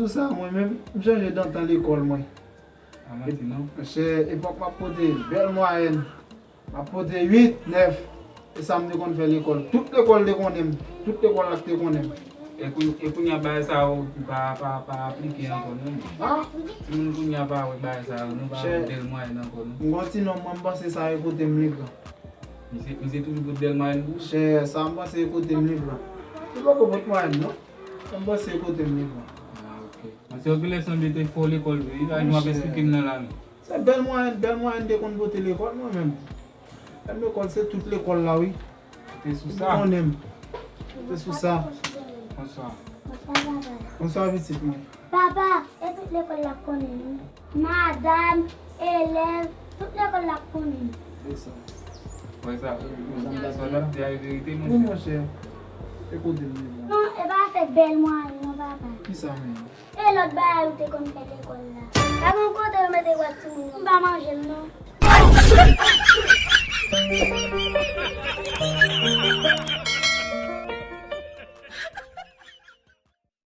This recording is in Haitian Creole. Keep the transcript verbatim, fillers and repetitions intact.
Sou sa, mwen menm, m chanje dantan lekòl, mwen. Pa manti, non. Monchè, epòk m ap pote bèl mwayèn. M ap pote uit, nèf. E sa m te konn fè lekòl. Tout lekòl te konnen m. Tout lekòl la te konnen m. E kou-, e kounye a bagay sa yo pa, pa, pa aplike ankò, non. Ah! Timoun kounye a pa wè bagay sa yo, non, pa wè bèl mwayèn ankò, non. M gon ti nonm, mwen, m panse sa e kote m li pran. Misye, misye toujou pot bèl mwayèn pou ou? Chè, sa m panse e kote m li pran. Li poko pot mwayèn, non. Sa m panse e kote m li pran. Ah, ok. Monchè, ou genlè sanble te fò lekòl vre wi, bagay nou ap esplike m nan la, non. Se bèl mwayèn, bèl mwayèn te konn pote lekòl, mwen menm. Bèl lekòl, se tout lekòl la, wi. Te sou sa. Ou konnen m. Te sou sa. Bonswa. Bonswa, pitit mwen. Papa, e tout lekòl la konnen nou. Madanm, elèv, tout lekòl la konnen nou. Se sa. Wè sa, sa w ap di a e verite, monchè. Wi, monchè. E kote m li pran? Non, e pa fè bèl mwayèn, non, papa. Kisa menm? E lòt bagay ou te konn fè lekòl la? Pa gen kote yo mete bwat timoun yo. M pa manje l, non.